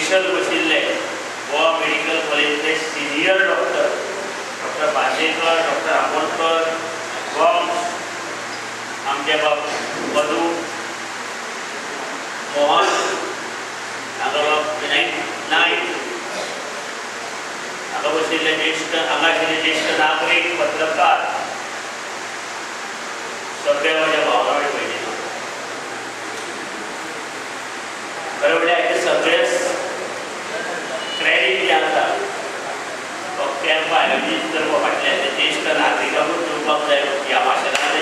Special बशिल्ले Goa medical कॉलेजीचे senior doctor doctor Bandekar, doctor Amonkar, Gomes, आमचे बाब मधू मोहन, हांगा बाब विनायक नायक, हांगा बशिल्ले ज्येश्ठ, हांगा आशिल्ले ज्येश्ठ नागरीक, पत्रकार, सगळे म्हज्या भावना आनी भयणींनो, खरें म्हणल्यार हे सगळे क्रेडीट जें आसा तो कॅम्प आयोजीत करपा फाटल्यान ते ज्येश्ठ नागरिकांकूच दिवपाक जाय. ह्या भाशणांत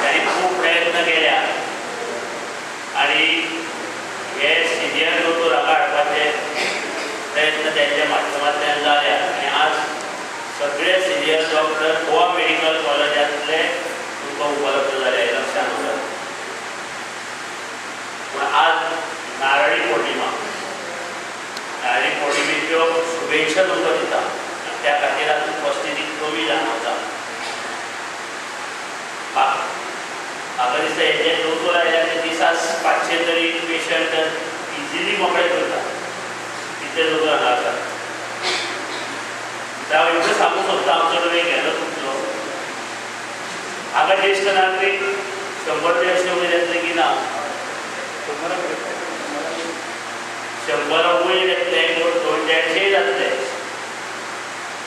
तांणी खूब प्रयत्न केल्या आनी हे सिनियर दोतोर हांगा हाडपाचे प्रयत्न त्यांच्या माध्यमांतल्यान जाल्या आनी आज सगळे सिनियर डॉक्टर गोवा मेडिकल कॉलेजांतले तुमकां उपलब्ध जाले हें लक्षांत उरत. पूण आज नारळी पौर्णिमा, नारळी पौर्णिमेच्यो शुभेच्छा तुमकां दिता आनी त्या खातीर आज उपस्थिती कमी जाणवता. म्हाका दिसता हे जे दोतोर आयल्या ते दिसाक 500 तरी पेशंट इजिली मोकळे करता, तितले दोतोर हांगा आसात. हांव एवढें सांगूंक सोदता, हांव चड वेळ घेना तुमचो. हांगा ज्येश्ठ नागरीक 100 150 वयर येतले की ना, 100 वयर येतले, 200-150 जातले.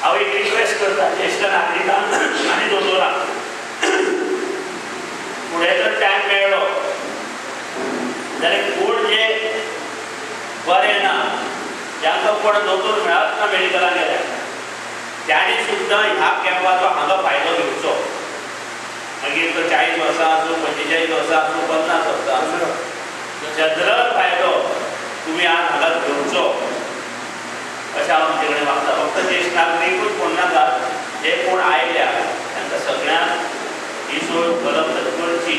हांव एक रिक्वेस्ट करता ज्येश्ठ नागरिकांक आनी दोतोरांक, फुडें जर टायम मेळ्ळो जाल्यार कोण जे बरें ना, जांकां कोण दोतोर मेळत ना मेडिकलान गेल्यार, तांणी सुद्दां ह्या कॅम्पाचो हांगा फायदो घेवचो. मागीर तो 40 वर्सां आसूं, 45 वर्सां आसूं, 50 वर्सां आसूं, जनरल फायदो तुमी आज हांगा घेवचो अशें हांव तुमचे कडेन मागता. फक्त ज्येश्ठ नागरिकूच कोण नाका, जे कोण आयल्या तांकां सगळ्यांक ही सोय उपलब्ध करची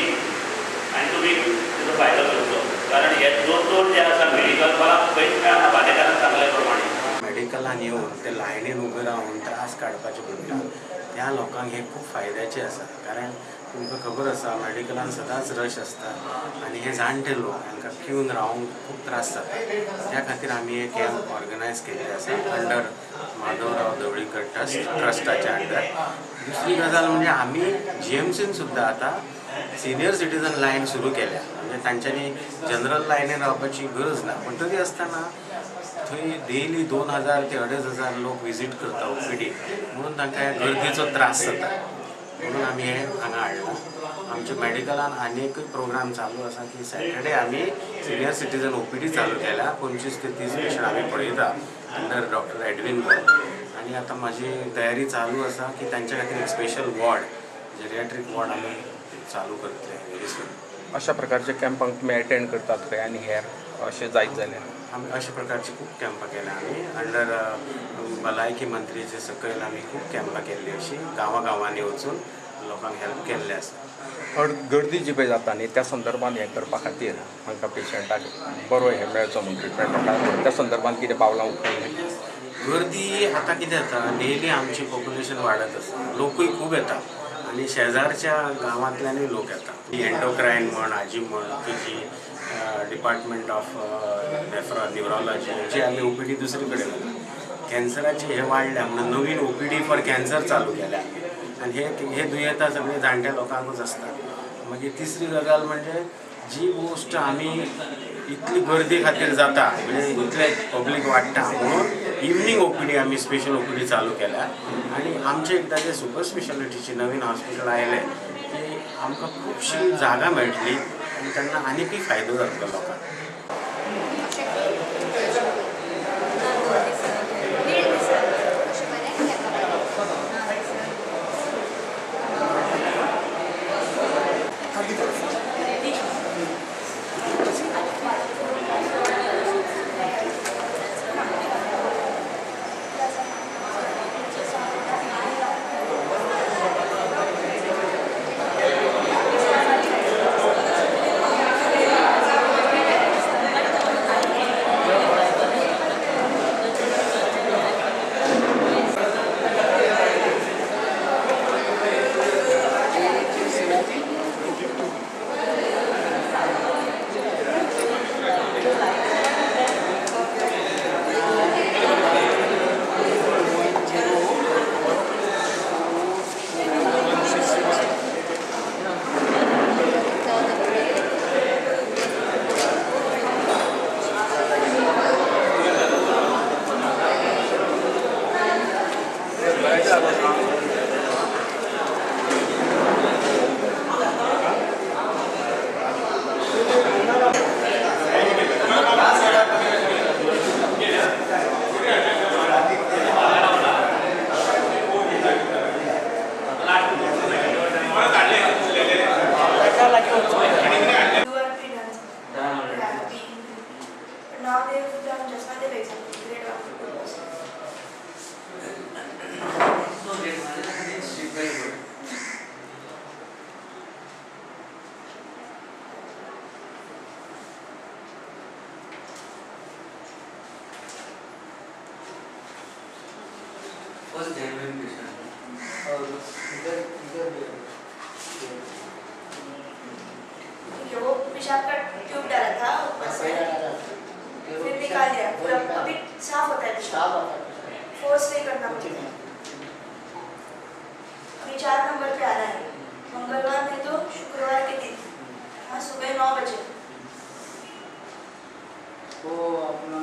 आनी तुमी तेजो फायदो घेवचो. कारण हे दोतोर जे आसा मेडिकल कॉलाक खंयच मेळना, बांदेकारान सांगल्या प्रमाणे मेडिकलान येवन ते लायनीन उबे रावन त्रास काडपाचे पडटा त्या लोकांक हे खूब फायद्याचें आसा. कारण तुमकां खबर आसा मेडिकलान सदांच रश आसता आनी हे जाणटे लोक हांकां क्यून रावंक खूब त्रास जाता. त्या खातीर आमी हे कॅम्प ऑर्गनायज केल्ले आसा अंडर माधवराव ढवळीकर ट्रस्टाच्या अंडर. दुसरी गजाल म्हणजे आमी जीएमसीन सुद्दां आतां सिनियर सिटीजन लायन सुरू केल्या, म्हणजे तांच्यांनी जनरल लायनीन रावपाची गरज ना. पूण तरी आसतना थंय डेली 2000 ते 2500 लोक विजीट करता ओपीडी, म्हणून तांकां ह्या गर्दीचो त्रास जाता, म्हणून आमी हें हांगा हाडलां. आमच्या मेडिकलान आनी एकूय प्रोग्राम चालू आसा की सॅटर्डे आमी सिनियर सिटीजन ओपीडी चालू केल्या, 25 ते 30 पेशंट आमी पळयता अंडर डॉक्टर एडविन. आनी आतां म्हाजी तयारी चालू आसा की तांच्या खातीर एक स्पेशल वॉर्ड, जेरियाट्रीक वॉर्ड आमी चालू करतले व्हेरी सून. अशा प्रकारच्या कॅम्पांक तुमी अटेंड करतात खंय आनी हेर अशें जायत जाल्यार? आमी अशा प्रकारची खूब कॅम्पां केल्या आमी अंडर भलायकी मंत्रीचे सकयल आमी खूब कॅम्पां केल्ली, अशी गांवां गांवांनी वचून लोकांक हेल्प केल्ले आसा. गर्दी जी पळय जाता न्ही त्या संदर्भान हें करपा खातीर हांकां पेशंटाक बरो हें मेळचो म्हूण ट्रिटमेंट, त्या संदर्भान कितें पावलां उखल्लीं? गर्दी आतां कितें जाता, डेली आमची पॉप्युलेशन वाडत आसा, लोकूय खूब येता आनी शेजारच्या गांवांतल्यानूय लोक येता. एन्डोक्रायन म्हण, हाजी म्हण, तुजी डिपार्टमेंट ऑफ न्युरोलॉजी जी आमी ओपीडी दुसरी कडेन घातला. कॅन्सराचे हे वाडल्या म्हणून नवीन ओपीडी फॉर कॅन्सर चालू केल्या आनी हे दुयेंतां सगळीं जाणट्या लोकांकूच आसता. मागीर तिसरी गजाल म्हणजे जी गोश्ट आमी इतली गर्दी खातीर जाता, म्हणजे इतले पब्लीक वाडटा म्हणून इवनींग ओपीडी आमी स्पेशल ओपीडी चालू केल्या. आनी आमचे एकदां जे सुपर स्पेशालिटीची नवीन हॉस्पिटल आयलें की आमकां खुबशी जागा मेळटली आनी तेन्ना आनीकय फायदो जातलो लोकांक. Now they've done just now they've examined grade 1 to 2. No, grade 1 is very good. First genuine patient. इधर इधर भी है। ठीक है, वो पेशाब का ट्यूब डाला था ऊपर से, फिर निकाल दिया पूरा। अभी साफ होता है पेशाब, फोर्स नहीं करना कुछ पड़ता। नहीं। अभी 4 नंबर पे आ रहा है, मंगलवार नहीं तो शुक्रवार के दिन, हाँ सुबह 9 बजे। वो अपना